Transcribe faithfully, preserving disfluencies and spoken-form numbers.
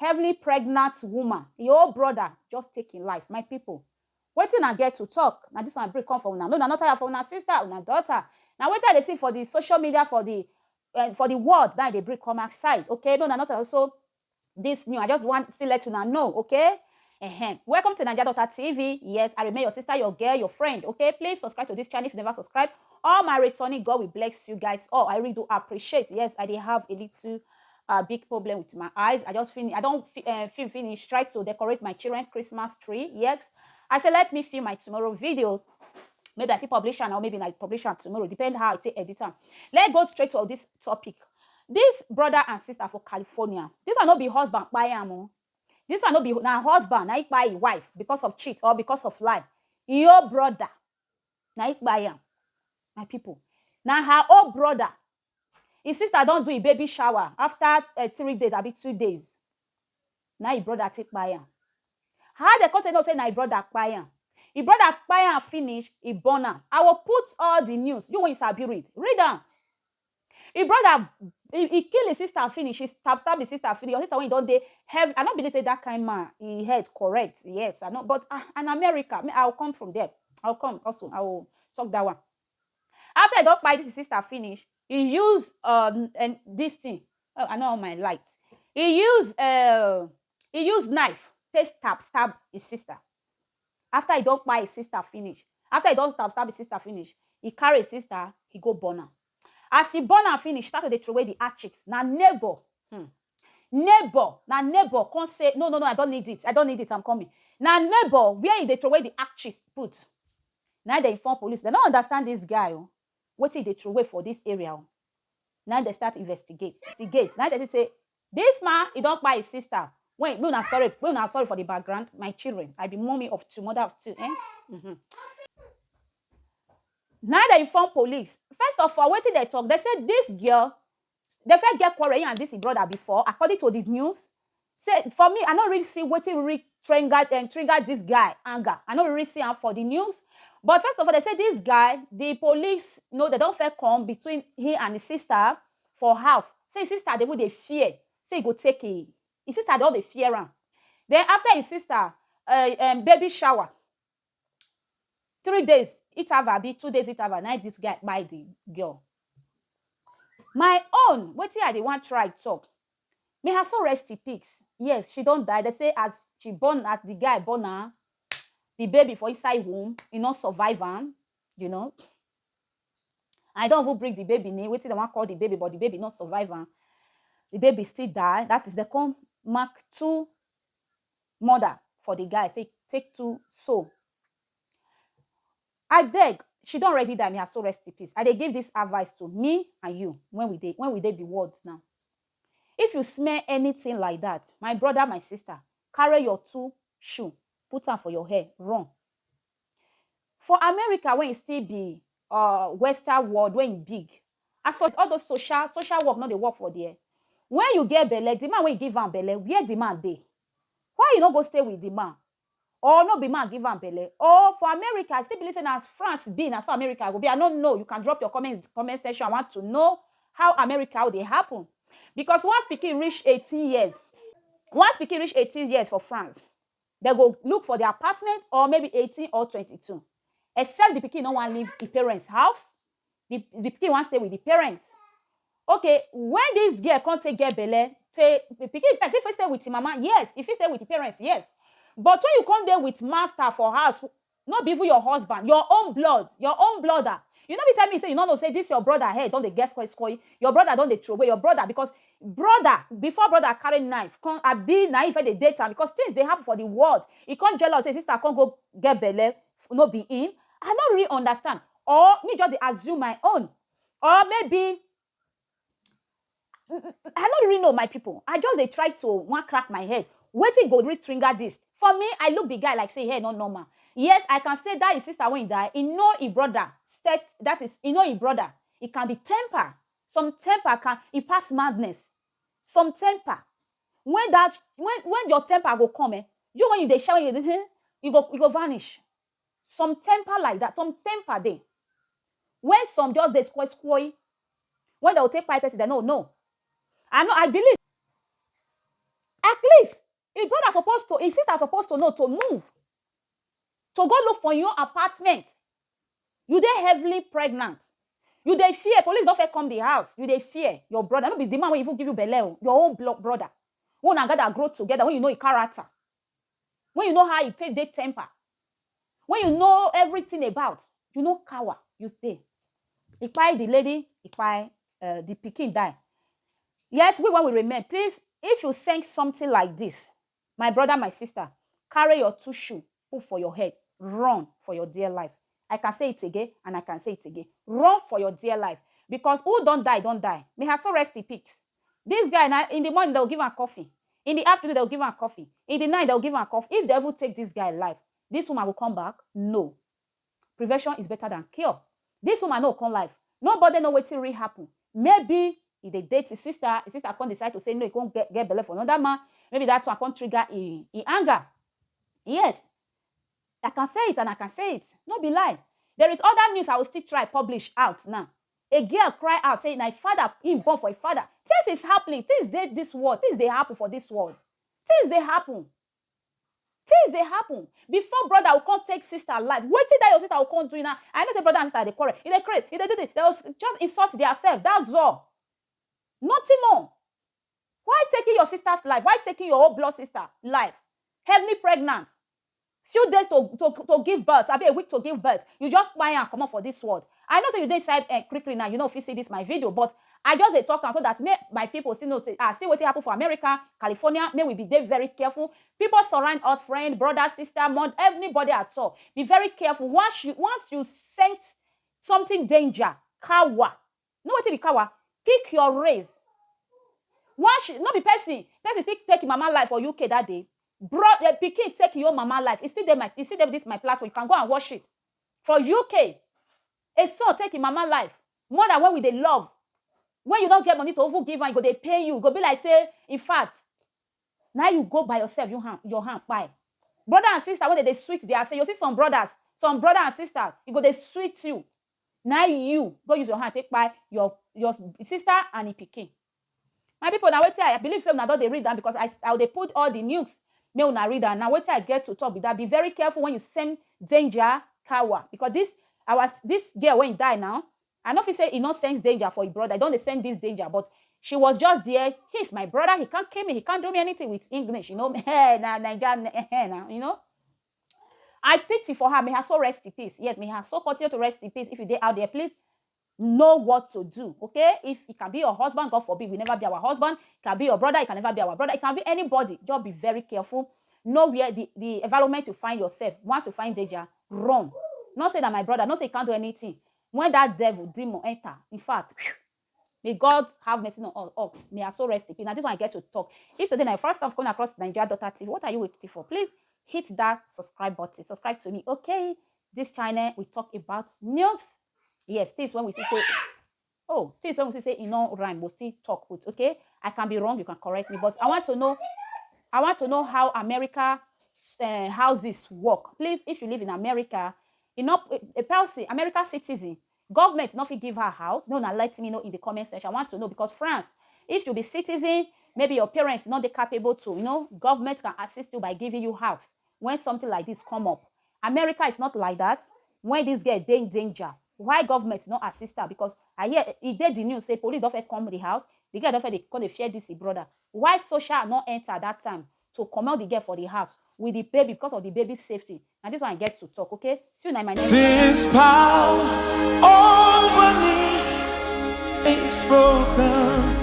heavily pregnant woman, your own brother just take im life. My people, wetin una get to talk? Na this one I bring come for una. Make una no tire for una sister, una daughter. Na wetin I dey see for the social media for the uh, for the world that I dey bring come outside. Okay, make una no tire also this new. I just want to let una know, okay? Uh-huh. Welcome to Naija Daughter T V. Yes, I remain your sister, your girl, your friend. Okay, please subscribe to this channel if you never subscribe. All my returning, God will bless you guys. Oh, I really do appreciate. Yes, I did have a little uh, big problem with my eyes. I just finish. I don't fi- uh, film finish. Try to decorate my children Christmas tree. Yes, I said let me film my tomorrow video. Maybe I fit publish am or maybe I publish am tomorrow. Depend how I take edit am. Let's go straight to this topic. This brother and sister for California. This one no be husband kpai am o. This one no be na husband na he kpai him wife because of cheat or because of lie. Your brother na he kpai am. My people, na her own brother. His sister don do a baby shower after uh, three days, abi two days. Na him brother take kpai am. How dem come take know say na him brother kpai am? Him brother kpai am finish, he burn am. I will put all the news. You when you sabi read, read am. Him brother, he, he kill his sister finish. He stab stab his sister finish. Your sister when you don dey heavy. I no believe say that kind man, he head correct. Yes, I know. But uh, an America, me, I will come from there. I will come also. I will talk that one. After he don kpai this his sister finish, he use um and this thing. Oh, I know all my lights. He use uh he use knife take stab stab his sister. After he don kpai his sister finish, after he don stab stab his sister finish, he carry his sister, he go burn am. As he burn am finish, start to dey throway the hatchet. Na neighbor, hmm, neighbor, na neighbor come say, no, no, no, I don't need it, I don't need it, I'm coming. Na neighbor where he dey throway the hatchet put. Na dem inform police. Dem no understand this guy o. Wetin he dey throway for this area o. Na dem start investigate, investigate. Na dem say this man, he don kpai his sister. Wait, make una sorry, make una sorry for the background. My children, I be mommy of two, mother of two. Eh? Mm-hmm. Now they inform police. First of all, wetin dem talk? Dem say this girl, dem first get quarrel, he and this him brother before, according to the news. Say for me, I no really see wetin really trigger and trigger this guy anger. I no really see am for the news. But first of all, dem say this guy, the police, no, dem don first come between he and his sister for house. Say his sister dey even dey fear. Say he go take him. His sister don dey fear am. Then after his sister uh, um, baby shower, three days interval, abi two days interval, na this guy kpai the girl. My own, wetin I dey wan try talk. May her soul rest in peace. Yes, she don die. Dem say as she born, as the guy born her, the baby for inside womb, e no survive am, you know. I don even bring the baby name, wetin dem wan call the baby, but the baby no survive am. The baby still die. That is, dem come mark two mother for the guy, say take two soul. I beg, she don already die, may her soul rest in peace. I dey give this advice to me and you when we dey when we dey the world now. If you smell anything like that, my brother, my sister, carry your two shoe, put am for your hair, run. For America, when e still be uh, Western world, when e big, as for all those social social work no dey work for there. When you get belle, the man wey give am belle, where the man dey? Why you no go stay with the man? Or no be man give am belle? Or for America, I still believe say na as France be, na so America go be. I no know. You can drop your comment comment section. I want to know how America how dey happen. Because once pikin reach eighteen years, once pikin reach eighteen years for France, they go look for the apartment or maybe eighteen or twenty-two. Except the pikin no wan leave the parents house, the the pikin wan stay with the parents. Okay, when this girl come take get belle, say the pikin person fit stay with him mama, yes, e fit stay with the parents, yes. But when you come there with master for house, no be even your husband, your own blood, your own brother. You no be tell me say you no know say this your brother head don dey get square square, your brother don dey throw away your brother because brother before brother carry knife come abi na him first dey date am because things dey happen for the world. E come jealous say sister come go get belle, no be him. I no really understand, or me just dey assume my own, or maybe I no really know, my people. I just dey try to wan crack my head. Wetin go really trigger this? For me, I look the guy like say hair no normal. Yes, I can say that his sister when he die, he know his brother. Set that is, he know his brother. It can be temper. Some temper can e pass madness. Some temper. When that when when your temper go come, eh, you when you dey shout, you dey, you go you go vanish. Some temper like that, some temper dey. When some just dey squoy squoy, when they will take pipe person, they no no. I know I believe. At least, his brother supposed to, his sister supposed to know to move, to go look for your apartment. You dey heavily pregnant. You dey fear. Police don first come the house. You dey fear your brother. No be the man wey even give you belle o. Your own blo- brother. When una gather grow together, when you know his character, when you know how he take dey temper, when you know everything about, you no cower. You stay. He kpai the lady, he kpai uh, the pikin die. Yet we when we remain, please, if you send something like this, my brother, my sister, carry your two shoe, put for your head, run for your dear life. I can say it again and I can say it again. Run for your dear life. Because who don't die, don't die. May her soul rest in peace. This guy, now, in the morning, they'll give her coffee. In the afternoon, they'll give her coffee. In the night, they'll give her coffee. If they ever take this guy life, this woman will come back? No. Prevention is better than cure. This woman no come life. Nobody know wetin really happen. Maybe he dey date his sister. His sister come decide to say no, he come get, get belle for another man. Maybe that one come trigger him, him anger. Yes, I can say it and I can say it. No be lie. There is other news I will still try publish out now. A girl cry out say na father him born for a father. Things is happening. Things dey this world. Things dey happen for this world. Things dey happen. Things dey happen. Before brother will come take sister life, wetin that your sister will come do now? I know say brother and sister dey quarrel. E dey craze. E dey do this. They will just insult their self. That's all. Nothing more. Why taking your sister's life? Why taking your whole blood sister life? Heavily pregnant. Few days to, to, to give birth, abi a week to give birth. You just kpai am comot for this world. I know say you dey inside uh, Krikri now, you no fit see this my video, but I just dey talk am so that may my people still know say ah, see wetin happen for America, California, may we be dey very careful. People surround us, friend, brother, sister, mom, anybody at all. Be very careful. Once you once you sense something danger, kawa. Know wetin be kawa? Pick your race. Once you, no be person, person still take him mama life for U K that day. Bro, the pikin take your mama life. It's still there, my, it's still there with this my platform. You can go and watch it. For U K, a son take him mama life. More than when we dey love. When you don't get money to even give and go they pay you. Go be like say, in fact, now you go by yourself, you hand, your hand by. Brother and sister, when they, they sweet their say, you see some brothers, some brother and sister, you go they sweet you. Now you go use your hand, take by your your sister and the pikin. My people, now wait I believe some now don't they read them because I I they put all the news. May una read am. Now wait I get to talk with that. Be very careful when you send danger kawa because this our this girl when die now. I no fit say e no sense danger for him brother. I don't dey send this danger, but she was just there. He's my brother. He can't kill me. He can't do me anything with English. You know, hey, na Naija, eh, eh, na, you know. I pity for her. May her soul rest in peace. Yes, may her soul continue to rest in peace. If you dey out there, please know what to do. Okay, if it can be your husband, God forbid, we never be our husband. It can be your brother. It can never be our brother. It can be anybody. Just be very careful. Know where the the environment you find yourself. Once you find danger, run. Not say that my brother. Not say he can't do anything. When that devil demon enter, in fact, may God have mercy on all us. May I so rest in peace. Now this one I get to talk. If today na your first time coming across Nigeria Daughter T V, what are you waiting for? Please hit that subscribe button. Subscribe to me, okay? This channel we talk about news. Yes, things when we see say, oh, things when we see say e no rhyme, we still talk with, okay? I can be wrong, you can correct me, but I want to know, I want to know how America uh, houses work. Please, if you live in America, you know, a person, America citizen, government not fit give her house. No, now let me know in the comment section. I want to know because France, if you be citizen, maybe your parents not they capable to, you know, government can assist you by giving you house when something like this come up. America is not like that. When this girl dey in danger, why government not assist her? Because I hear e dey the news say police don first come the house, the girl don first dey come dey fear this e brother. Why social not enter that time to comot the girl for the house with the baby because of the baby safety? Na this one I get to talk, okay? See you na in my next. Since power over me is broken,